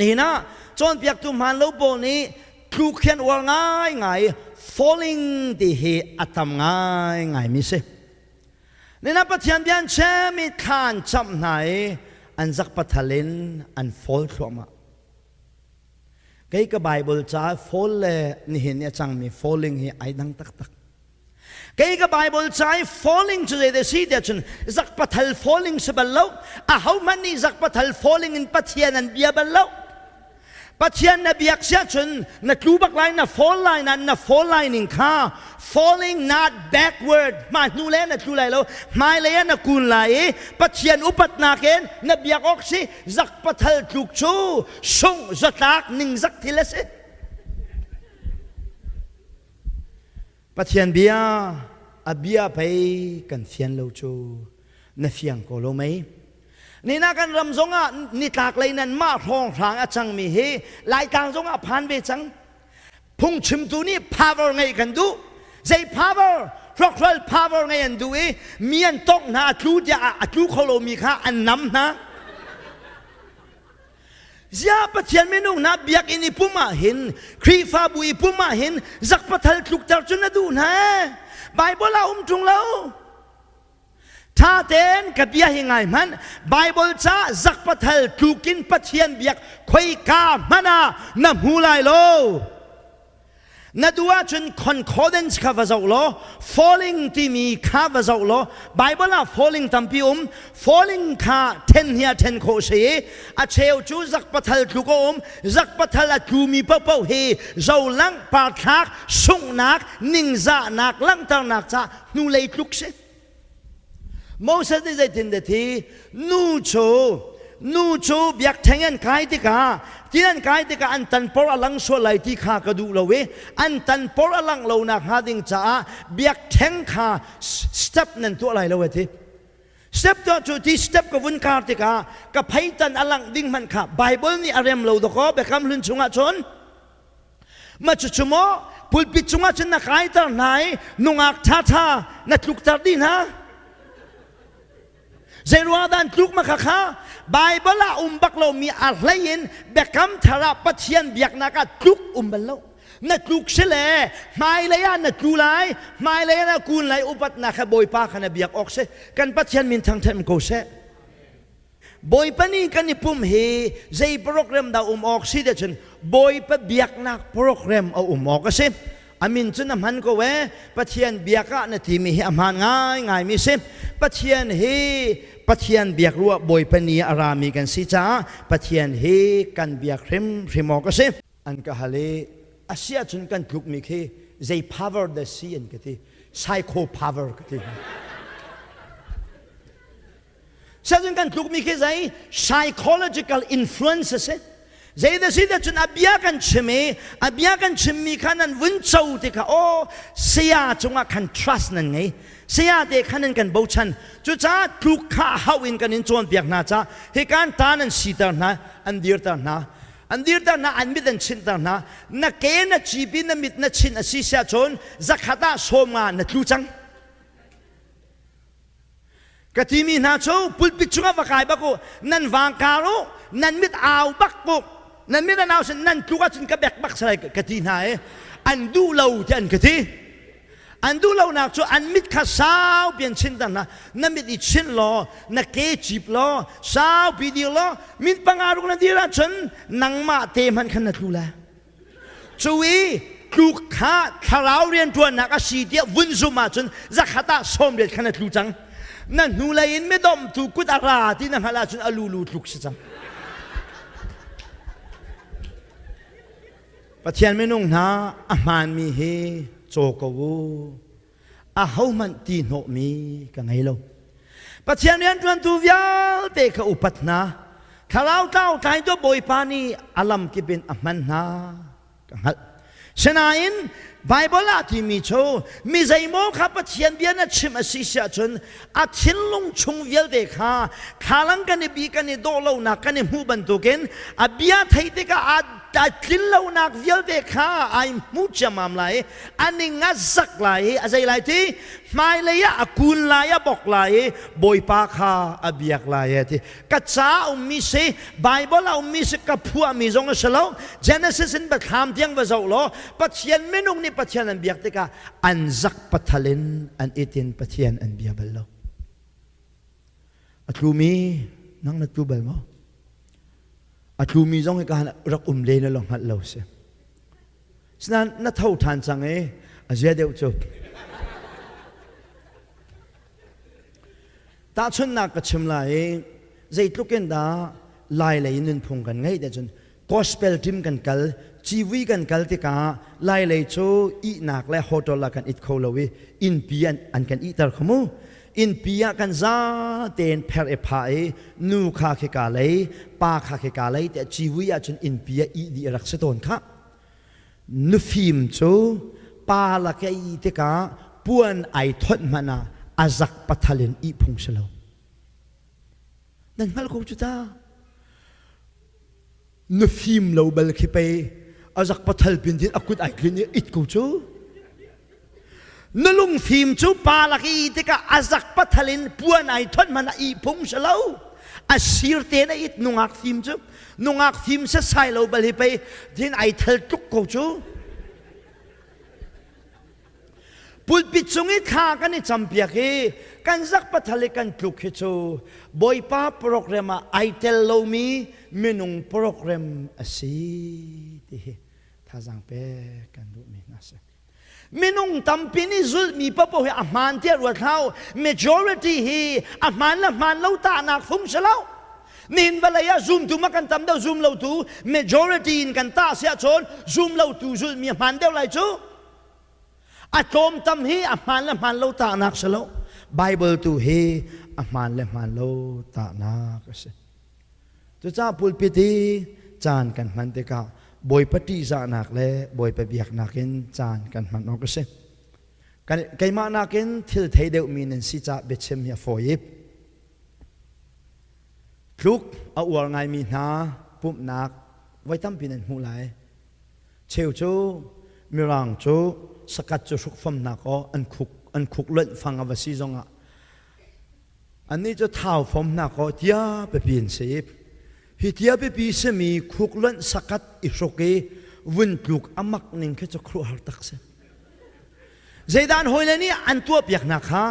Nihin ah cawnpiaktu hmaan lo pawl nih tluk hi an uar ngaingai falling ti hi a tam ngaingaimi si. Nihin ah Pathian bia an chim i thla an camh hna i an zakpathal in an fall thluahmah. Kei ka Bible caah fall le nihin i a cangmi falling hi ai dang taktak. Kei ka Bible ca i falling cu zei si tiah cun zakpathal falling si bal lo. Ahohmanh nih zakpathal falling in Pathian an bia bal lo. Pathian na biak siah cun na tlu bak lai, na fall lai na na fall lai ning kha falling not backward hma hnu le na tlu lai lo hmailei ah na kun lai i Pathian upatnak in na biak awk si zakpathal tluk cu sungh zatlak ningzak thil a si. Pathian bia a bia pei kan fian lo cu na fiang ko lo mei? Nina kan ram zongah nitlak lei nan mah hrawnghrang a cangmi hi Laitlang zongah phan ve cang. Phungchimtu nih power ngeih kan duh. Zei power? Hrokhrol power ngei an duh i mi an tongh hna a tlu tiah a tlu kho lomi kha an nam hna. Ziah Pathian minung hna biakinn i pum ah hin Khrihfabu i pum ah hin zakpathal tlukter cu na duh hna ee? Bible ah um ṭung lo. Ṭha tein ka bia hi ngai hmanh. Bible ca zakpathal tlukin Pathian biak khoika hmanh ah na hmu lai lo. Na duh ahcun concordance kha va zoh law falling timi kha va zoh law Bible ah falling tampi um falling kha then hi a then khawh si i a cheu cu zakpathal tluk a um zakpathal a tlumi paohpaoh hi zolang parthlak sunghnak ningzahnak langhternak ca hnulei tluk si Moses nih zeitin dah ti nu cu nu cu biakṭheng an kai tikah tin an kai tikah an tanpor a lang sual lai ti kha ka duh lo i an tanpor a langh lo nak hnga ding caah biakṭheng kha step nan tuah lai lo a ti step tuah cu ti step ka vun kar tikah ka pheitan a langh ding hmanh kha Bible nih a rem lo dakaw biakam hlun chungah cun Ma cucu maw pulpit cungah cun na kaiter hna i nungak ṭhaṭha na tlukter dih hna? Zeiruang dah an tluk ma khakha? Baibal ah um bak lomi a hlei in biakam thar ah Pathian biaknak ah tluk um bal lo. Na tluk si le hmailei ah na tlu lai, hmailei ah na kun lai upatnak he Bawipa kha na biak awk si. Kan Pathian min thangṭhat ko seh. Bawipa nih kan i pum hi zei program dah um awk si cun Bawipa biaknak program a um awk a si. A min cu na hman ko ee. Pathian biak ah na timi hi a hmaan ngaingaimi si. Pathian hi Pathian biak ruah Bawipa ni a rami kan si caah Pathian hi kan biak hrimhrim awk a si. An ka hal i a si ahcun kan tlukmi khi zei power dah si an ka ti. Psycho power ka ti. Sacun kan tlukmi khi zei psychological influence a si. Zei da si da cun a bia kan chim i a bia kan chimmi kha nan vun co ti kha aw saya cungah khan trust nan ngei. Saya te khan nan kan bochan. Cucaah tluk kha hau in kan in cawnpiak hna ca hi kan ta nan siter hna an dirter hna an dirter hna an mit an chinhter hna na ke na cipi na mit na chinh a si siah cun zakhat ah sawm nga na tlu cang Ka timi hna cu pulpit chungah va kai bak u, nan vang kar u, nan mit au bak u, nan mit an au sin nan tluk ahcun ka bek bak salai ka ti hna i an duh lo ti an ka ti. An duh lonak cu an mit kha saupi an chinter hna. Na mit i chinh law, na ke cip law, saupi dir law, mit panga ruk na dir ahcun nangmah te hmanh khan na tlu lai. Cu i tluk kha thlarau rianṭuannak a si tiah vun zumh ahcun zakhat ah 80 khan a tlu cang. Na hnulei in midomtu kut a ra ti na hngalh ahcun a lulu tluk si cang. Pathian minung hna a hmaanmi hi caw ko u. Ahohmanh ti hnawhmi ka ngei lo. Pathian rianṭuantu vialte kha upat hna. Thlarau tlau tlaitu Bawipa nih a lamkip in a hman hna ka hngalh. Sinain Baibal ah timi cu mi zeimaw kha Pathian bia na chim a si siah cun a thinlung chung vialte kha thlalang kan i bi kan i dawh lonak kan i hmuh bantukin a bia theih tikah a tlin lonak vialte kha ai hmu ciammam lai i a ning a zak lai i a zei lai ti hmailei ah a kun lai a bok lai i Bawipa kha a biak lai e ti. Ka ca a ummi si, Bible a ummi si, ka phuahmi zong a si lo. Genesis in Biathlam tiang va zoh law Pathian minung nih Pathian an biak tikah an zak pathal in an it in Pathian an bia bal lo. A tlumi nang na tlu bal maw? A tlumi zong hi ka rak um le na lo hngalh lo si. Sinain na tho ṭhan cang i a zia deuh cu. Tahchunhnak ka chim lai i zeitluk in dah Lai lei nunphung kan ngeih te cun gospel team kan kal, civui kan kal tikah Lai lei cu ihnak le hotel ah kan it kho lo i innpi an, an kan ihter kho mu. Innpi ah kan za tein pher i phah i nu kha khika lei, pa kha khika lei tiah civui ahcun innpi ah ih dih a rak si tawn khah. Nufim cu pa lak i a ih tikah puan ai thonh hmanh ah a zak pathal in ih phung si lo. Nan hngalh ko cu ta. Nufim lo bal khi pei a zak pathal pin din a kut ai tlin i it ko cu. Na lungfim cu pa lak i ih tikah a zak pathal in puan ai thonh hmanh ah ih phung si lo. A sir tein a it nungak fim cu. Nungak fim setsai lo bal hi pei din ai thal tluk ko cu. Pulpit cung i thla kan i campiak i kan zak pathal i kan tluk hi cu Bawipa program ah ai tel lomi minung program a si ti hi thazaang pek kan duhmi hna si. Minung tampi nih zulhmi paohpaoh hi a hmaan tiah ruat hlah u. Majority hi a hmaan le hmaan lo tahnak fung si lo. Nihin vawlei ah zumtu ma kan tam deuh zum lotu majority in kan tah si ahcun zum lotu zulhmi a hmaan deuh lai cu. A tlawm tam hi a hmaan le hmaan lo tahnak si lo. Bible tu hi a hmaan le hmaan lo tahnak a si. Cucaah pulpit i caan kan hman tikah Bawipa ṭihzahnak le Bawipa biaknak in caan kan hman awk a si. Keimah nakin thil thei deuhmi nan si caah biachim hi a fawi i tluk a uar ngaimi hna pumhnak voi tampi nan hmuh lai. Cheu cu Mirang cu sakat cu hrukfamnak aw an khuk an khuk lonh fang a va si zongah Annih cu thau fom hna kaw tia pipi an si. Hi tia pipi simi khuk lonh sakat i hruk i vun tluk a mak ning khi cu khuaruahhar tak si. Zeidan hawile nih an tuah piak hna kha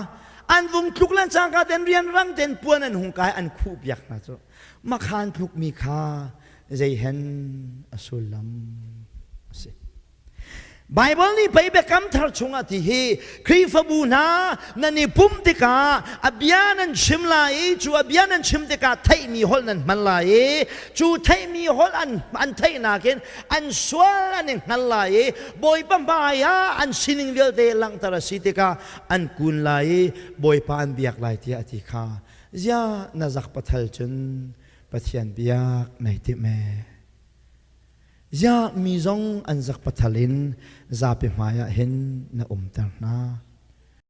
an vung tluk lan cangka ten rianrang ten puan an hung kai an khuh piak hna cu makhan tlukmi kha zei hen a sullam a si. Baibal nih pei biakam thar chungah ti hi Khrihfabu hna nan i pumh tikah a bia nan chim lai i cu a bia nan chim tikah theihmi holh nan hman lai i cu theihmi holh an, an theihnak in an sual an i hngal lai i Bawipa hmai ah an sining vialte langhter a si tikah an kun lai i Bawipa an biak lai tiah a ti kha ziah na zak pathal cun Pathian biak nei timh ee. Ziah mi zong an zak pathal in zapi hmai ah hin na umter hna.